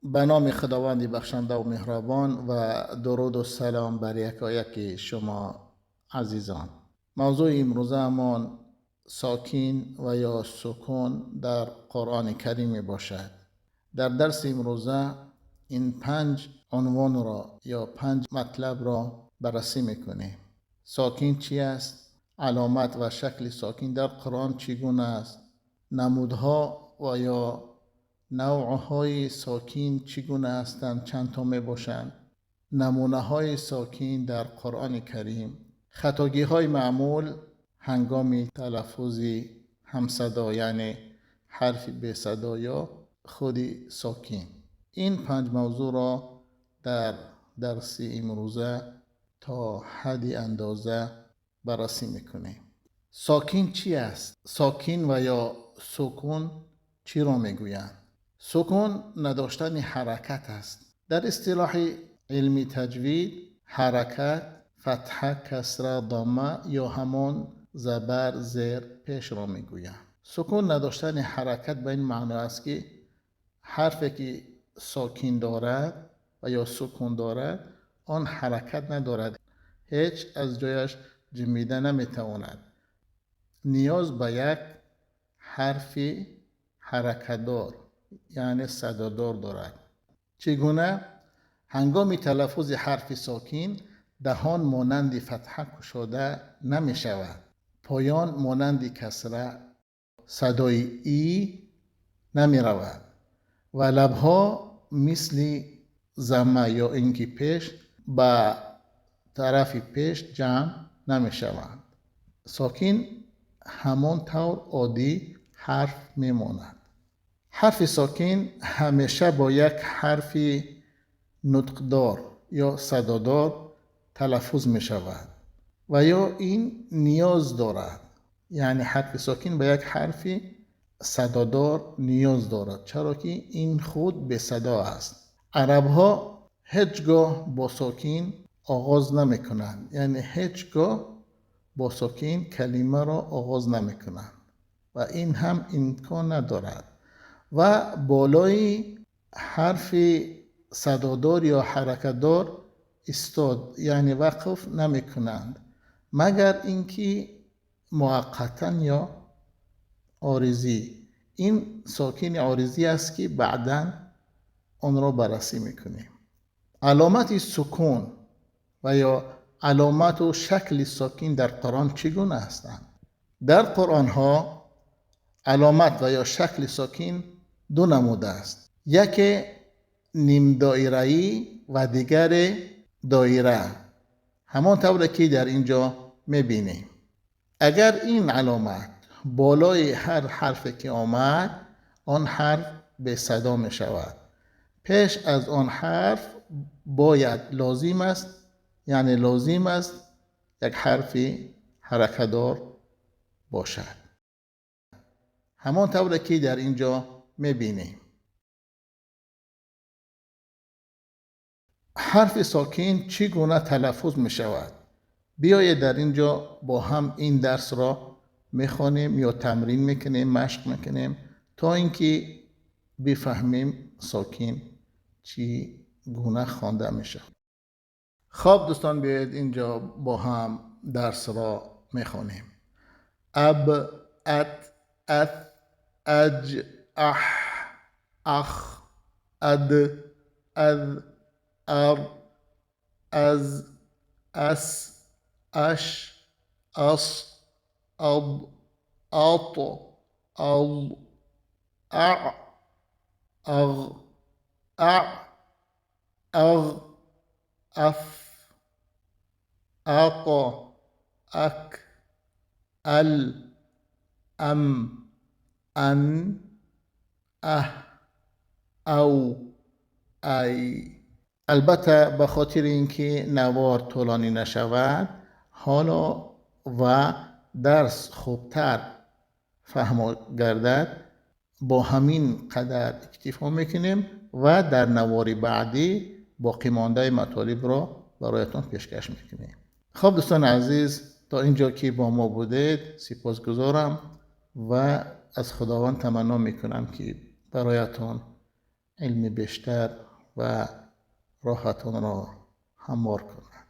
Ба номи Худованди бахшанда ва меҳрабон ва дуруду салом бар якояки шумо азизон. Мавзӯи имрӯзаамон сокин ва ё сукун дар Қуръони Карим мебошад. Дар дарси имрӯза ин панҷ унвонро ё панҷ матлабро баррасӣ мекунем. Сокин чӣ аст? Аломат ва шакли сокин дар Қуръон чӣ гуна аст? Намудҳо ва ё навъҳои сокин чӣ гуна ҳастанд, чанд то мебошанд? Намунаҳои сокин дар Қуръони Карим, хатогиҳои маъмул ҳангоми талаффузи ҳамсадо, яъне ҳарфи бесадо ё худи сокин. Ин панҷ мавзӯъро дар дарси имрӯза то ҳадди андоза баррасӣ мекунем. Сокин чӣ аст? Сокин ва ё сукун чиро мегӯянд? Сукун надоштани ҳаракат аст. Дар истилоҳи илми таҷвид ҳаракат фатҳа, касра, домма ё ҳамон забар, зер, пешро мегӯянд. Сукун надоштани ҳаракат ба ин маъно аст, ки ҳарфе ки сокин дорад ва ё сукун дорад, он ҳаракат надорад, ҳеҷ аз ҷояш ҷимида наметавонад. Ниёз ба як ҳарфи ҳаракатдор, яъне садодор дорад. Чӣ гуна? Ҳангоми талаффузи ҳарфи сокин даҳон монанди фатҳа кушода намешавад, поён монанди касра садои и намеравад ва лабҳо мисли замма ё ин ки пеш ба тарафи пеш ҷамъ намешаванд. Сокин ҳамон тавр оддӣ ҳарф мемонад. Ҳарфи сокин ҳамеша бо як ҳарфи нутқдор ё садодор талаффуз мешавад ва ё ин ниёз дорад, яъне ҳарфи сокин ба як ҳарфи садодор ниёз дорад, чаро ки ин худ бесадо аст. Арабҳо ҳеҷ гоҳ бо сокин оғоз намекунанд, яъне ҳеҷ гоҳ бо сокин калимаро оғоз намекунанд ва ин ҳам имкон надорад ва болои ҳарфи садодор ё ҳаракатдор истод, яъне вақф намекунанд, магар ин ки муваққатан ё оризӣ. Ин сокини оризӣ аст, ки баъдан онро баррасӣ мекунем. Аломати сукун ва ё аломату шакли сокин дар Қуръон чӣ гуна ҳастанд? Дар Қуръонҳо аломат ва ё шакли сокин ду намуд аст: яке нимдоираӣ ва дигаре доира, ҳамон тавре ки дар ин ҷо мебинем. Агар ин аломат болои ҳар ҳарфе ки омад, он ҳарф бесадо мешавад. Пеш аз он ҳарф бояд лозим аст, яъне лозим аст як ҳарфи ҳаракатдор бошад, ҳамон тавре ки дар ин ҷо мебинем. Ҳарфи сокин чӣ гуна талаффуз мешавад? Биёед дар ин ҷо бо ҳам ин дарсро мехонем ё тамрин мекунем, машқ мекунем, то ин ки бифаҳмем сокин чӣ гуна хонда мешавад. Хоб дӯстон, биёед ин ҷо бо ҳам дарсро мехонем. Аб, ат, ат, аҷ, аҳ, ах, ад, аз, ар, аз, ас, аш, ас, ад, ат, ал, аъ, ағ, аъ, ағ, аф, ақ, ак, ал, ам, ан, аҳ, ав, ай. Албатта ба хотири ин ки навор тӯлонӣ нашавад ҳоло ва дарс хубтар фаҳмо гардад, бо ҳамин қадар иктифо мекунем ва дар навори баъдӣ боқимондаи матолибро бароятон пешкаш мекунем. Хоб дӯстони азиз, то ин ҷо ки бо мо будед сипосгузорам ва аз Худованд таманно мекунам, ки бароятон илми бештар ва роҳатонро ҳамвор кунад.